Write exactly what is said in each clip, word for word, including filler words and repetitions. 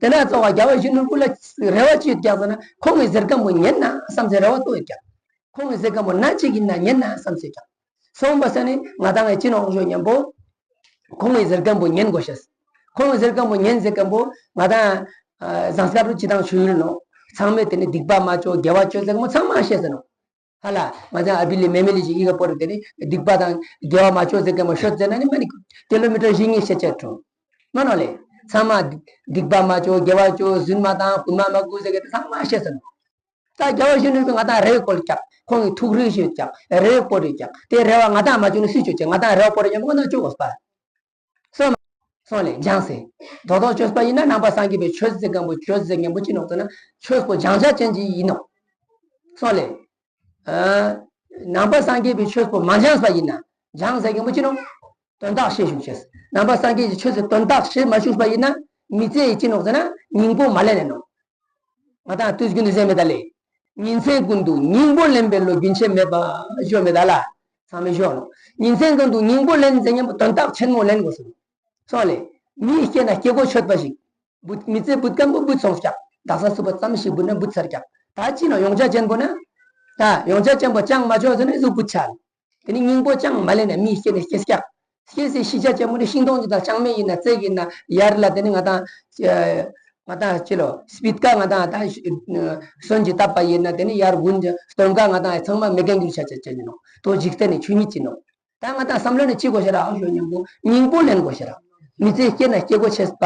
དེ་ན་ཙོགས་པ་རྒྱལ་བ་ཡིད་བཞིན་ནོར་བུ་ལ་རེ་བ་ཅི་ཡོད་ཀྱག་ཟེར་ན་ཁོང་གི་ཟེར་ཁན་པོ་ཉན་ན་བསམ་སེ་རེ་བ་ཏོ་ཡོད་ཀྱག། ཁོང་གི་ཟེར་ཁན་པོ་ན་ཅིག་ཡིན་ན་ཉན་ན་བསམ་སེ་ཀྱག། སོང་པ་ས་ནི་ང་དང་ངི་ཅི་ནོག་ཞུ་ཉམ་པོ། ཁོང་གི་ཟེར་ཁན་པོ་ཉན་དགོས་ཤེས། ཁོང་གི་ཟེར་ཁན་པོ་ཉན་ཟེར་ཁན་པོ་ང་དང་ཨ་ཟངས་དཀར་རུ་ཅི་དང་ཆོས་ཡུལ་ནོ། ཚང་མས་དེ་ནི་སྡིག་པ་མ་ཅོ་དགེ་བ་ཅོ་ཟེར་ཁན་པོ་ཚང་མ་ཤེས་ཟེར་ནོ། ཧ་ལ་ང་དང་ཨ་བི་ལི་མེ་མེ་ལི་ཞིག་ཡི་གེ་པོ་རེ་དེ་ནི་སྡིག་པ་དང་དགེ་བ་མ་ཅོ་ཟེར་ཁན་པོ་ཤོད་ཟེར་ན་ནི་མ་ནི་ཀི་ལོ་མི་ཊར་བཞི་ཉིས་ཤེས་ཆ་ཀྲུང་མ་ནོ་ལེ། ཚང་མ་སྡིག་པ་མ་ཅོ་དགེ་བ་ཅོ་རྫུན་མ་དང་རྐུན་མ་མ་རྐུ་ཟེར་ཁན་ཚང་མ་ཤེས་ཟེར་ནོ། ད་རྒྱལ་བ་ཡིད་བཞིན་ནོར་བུ་ང་དང་རེ་བ་བོར་ཀྱག། ཁོང་གི་ཐུགས་རེ་ཞུ་ཀྱག། རེ་བ་བོར་ཀྱག། དེ་རེ་བ་ང་དང་མ་ཅོ་ན་སུས་ཅོ་ཅེས། ང་དང་རེ་བ་བོར་ཉམ་པོ་ང་དང་ཅོ་དགོས་པ། སོང་སོང་ལེ་སྦྱངས་སེ། དོ་དོ་ཅོས་པ་ཡིན་ན་ནང་པ་སངས་རྒྱས་པའི་ཆོས་ཟེར་ཁན་པོ་ཆོས་ཟེར་ཁན་པོ་ཅི་ནོག་ཟེར་ན་ཆོས་པོ་སྦྱང་བྱ་ཅན་ཅིག་ཡིན་ནོག། སོང་ལེ། ཨ་ནང་པ་སངས་རྒྱས་པའི་ཆོས་པོ་མ་སྦྱངས་པ་ཡིན་ན་སྦྱངས་ཟེར་ཁན་པོ་ཅི་ནོག། དོན་དག་ཤེས་ཤུགས་ཤེས། ནང་པ་སངས་རྒྱས་ཀྱི་ཆོས་སི་དོན་དག་ཤེས་མ་ཤུགས་པ་ཡིན་ན་མི་ཚེ་ཡི་ཅི་ནོག་ཟེར་ན་སྙིང་པོ་མ་ལེན་ནོག། ང་དང་དུས་རྒྱུན་དུ་ཟེར་མེད་ད་ལེ། ཉིན་མཚན་ཀུན་ཏུ་སྙིང་པོ་ལེན་པའི་བློ་རྒྱུན་ཆད་མེད་པ་ཞུ་མེད་ད་ལེ། ཚང་མས་ཞུ་ནོག། ཉིན་མཚན་ཀུན་ཏུ་སྙིང་པོ་ལེན་ཟེར་ཉམ་པོ་དོན་དག་ཆེན་མོ་ལེན་དགོས་སོ། སོང་ལེ། མིའི་སྐེ་ན་སྐེ་གོ་ཆོད་པ་ཞིག། བུད་མི་ཚེ་བུད་ཁན་པོ་བུད་སོང་ཀྱག། དག་ས་སུ་པ་ཙམ་ཞིག་བུད་ན་བུད་ཚར་ཀྱག། ད་ཅི་ནོག་ཡོང་ཆ་ཅན་པོ་ན། ད་ཡོང་ཆ་ཅན་པོ་ཅང་མ་ཅོ་ཟེར་ན་ཟུག་བུད་ཆ། དེ་ནི་སྙིང་པོ་ཅང་མ་ལེན་ན་མིའི་སྐེ་ནི་སྐེ་སྐྱག། སྐེ་སེ་ཤི་ཆ་ཅན་པོ་ནི་ཤིང་སྡོང་ཅིག་དང་ལྕང་མའི་ཡིན་ན་རྩེ་ཡིན་ན་ཡར་ལ་དེ་ནི་ང་དང་ཨ་ང་དང་ཅི་ལོ་སྤིད་ཀ་ང་དང་ད་སོན་གྱི་བཏབ་པ་ཡིན་ན་དེ་ནི་ཡར་བུན་གྱི་སྟོན་ཀ་ང་དང་ཚང་མ་མེ་རྐྱང་གྱུར་ཆ་ཆ་ཅན་ཡིན་ནོག། དོ་འཇིག་རྟེན་ནི་ཆོས་ཉིད་ཅིག་ནོག། ད་ང་དང་བསམ་བློ་ནི་ཅི་དགོས་ཤེས་ར་ཨ་ཞོ་ཉམ་པོ་སྙིང་པོ་ལེན་དགོས་ཤེས་ར། མི་ཚེ་སྐྱེ་ན་སྐྱེ་གོ་ཆོད་པ།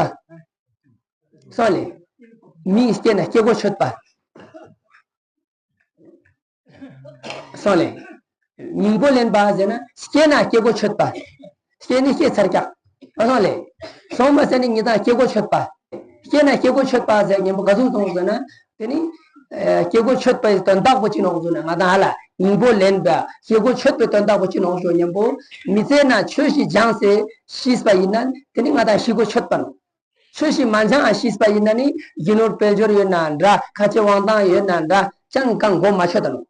སོང་ལེ། མིའི་སྐྱེ་ན་སྐྱེ་གོ་ཆོད་པ། སོང་ལེ། སྙིང་པོ་ལེན་པ་ཟེར་ན་སྐྱེ་ན་སྐྱེ་གོ་ཆོད་པ། སྐྱེ་ནི་སྐྱེ་ཚར་ཀྱག། ཨ་སོང་ལེ། སོང་མ་ཟེར་ནི་ཉི་དང་སྐྱེ་གོ་ཆོད་པ། སྐྱེ་ན་སྐྱེ་གོ་ཆོད་པ་ཟེར་ཉམ་པོ་ག་ཟུག་སོང་ཟེར་ན། དེ་ནི་ཨ་སྐྱེ་གོ་ཆོད་པའི་དོན་དག་པོ་ཅི་ནོག་ཟེར་ན་ང་དང་ཧ་ལ་སྙིང་པོ་ལེན་པ་སྐྱེ་གོ་ཆོད་པའི་དོན་དག་པོ་ཅི་ནོག་ཞུ་ཉམ་པོ། མི་ཚེ་ན་ཆོས་ཤིག་སྦྱངས་སེ་ཤི་པ་ཡིན་ན་དེ་ནི་ང་དང་ཤི་གོ་ཆོད་པ་ནོག། ཆོས་ཤིག་མ་སྦྱངས་ཤི་པ་ཡིན་ན་ནི་རྒྱུ་ནོར་དཔལ་འབྱོར་ཡོད་ན་འདྲ་ཁ་ཆེ་དབང་ཐང་ཡོད་ན་འདྲ་ཅང་གང་གོ་མ་ཆོད་ད་ནོག།